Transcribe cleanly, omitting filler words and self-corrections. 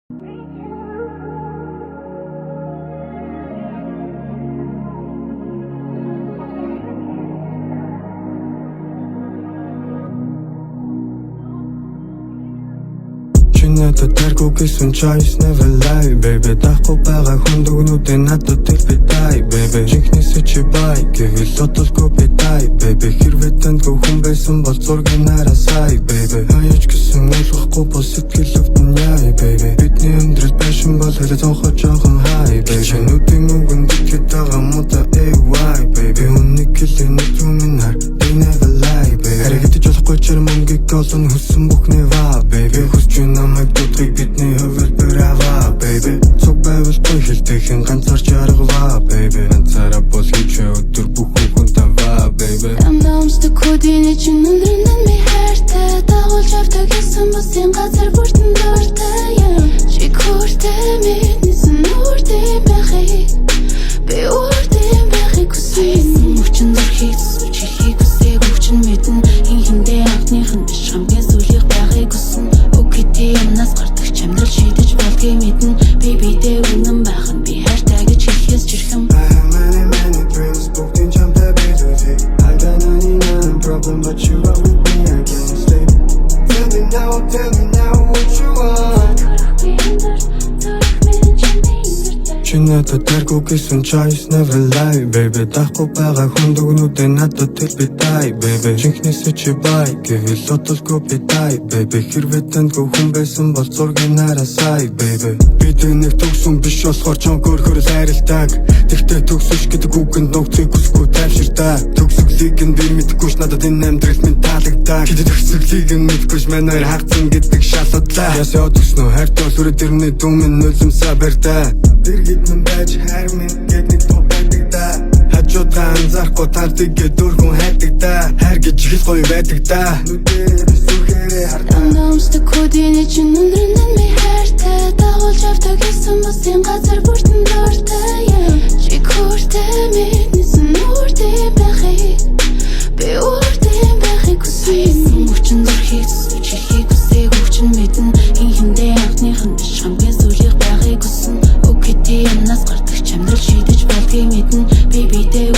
Чи надад дайргүй гэсэн choice never lie, baby. Даахгүй байгаа хүнд үгнүүдээ надад тэл би дай, baby. Жинхнээсээ чи бай гэвэл удалгүй би дай, baby. Хэрвээ танд хүн байсан бол зургийг нараасай, baby. Хаяж гэсэн ойлгохгүй бол сэтгэл өвдөн яй, baby. Бидний амьдрал байшин бол хэлээ цонхоо жоохон хай, baby. Чинүүдийн үгэнд итгэж байгаа муудаа AY, baby. Үннийг хэлээ нэг юм хар. They never lie, baby. Харин хэдэж болохгүй чир мөнгийг олон хүссэн бүхний ва, baby. Хүсч намайг дуудахыг бидний хувилбар аваа, baby. Цуг байвал той хэлтэйхэн ганцаарч аргаваа, baby. Ганцаараа бол хийчээ өдөр бүх хүн таваа, baby. Дандаа өмсдөг hoodie-ний чинь өндөр нь би хайртай. Дагуулж явдаг гэсэн бусын газар бүртэн дуртай юм. Чи хүртэй мэднэсэн үрдэн байхыг, би үрдэн байхыг хүсэн. Хүчин зүрхийг зүсвч хэлхийг хүсээг хүчин мэднэ. Хэн хэндээ анхных нь биш, хамгийн сүүлийнх байхыг хүсэн. Үг хэдий юмнаас гардаг ч амьдрал шийдэж болдгийг мэднэ. Би бидээ үнэн байх нь би хайртай гэж хэлэхээс жирхэм. I have many, many dreams, бүгдийн чамтай билүү. I got 99 problem, but you are with me, I can't sleep. Tell me now, tell me now what you want. Зүрх минь зүрх минь чиний ингэртэй. Чи надад дайргүй гэсэн choice never lie, baby. Даахгүй байгаа хүнд үгнүүдээ надад тэл би дай, baby. Жинхнээсээ чи бай гэвэл удалгүй би дай, baby. Хэрвээ танд хүн байсан бол зургийг нараасай, baby. Бид нэг төгсөн биш болохоор чон көрхөр л хайрладаг. Тэгтээ төгсөш гэдэг үгэнд ногцыг хүсэхгүй тайвширдаа. Төгсгөлийг нь би мэдэхгүй ш, надад энэ амьдрал минь таалагдаа. Хэдэд төгсгөлийг нь мэдэхгүй ш, манай хоёр хагцсан гэдэг шалгадлаа. Ясаа төгснөө хайртай бол үрэ дэрний дүн минь нулимсаа барьдаа. Дэргэд минь байж хайр минь гэд нэг тоо байдаг да. Хажуудаа анзаарахгүй талтыг дөрхөн хайдаг да. Хайр гэж их л гоё байдаг да. Нүдэрээ биш, зүрхээрээ хардаа. Дандаа өмсдөг hoodie-ний чинь өндөр нь би хайртай. Дагуулж явдаг гэсэн бусын газар бүртэн дуртай юм. Чи хүртэй мэднэсэн үрдэн байхыг, би үрдэн байхыг хүсэн. Хүчин зүрхийг зүсвч хэлхийг хүсээг хүчин мэднэ. Хэн хэндээ анхных нь биш, хамгийн сүүлийнх байхыг хүсэн. Үг хэдий юмнаас гардаг ч амьдрал шийдэж болдгийг мэднэ. Би бидээ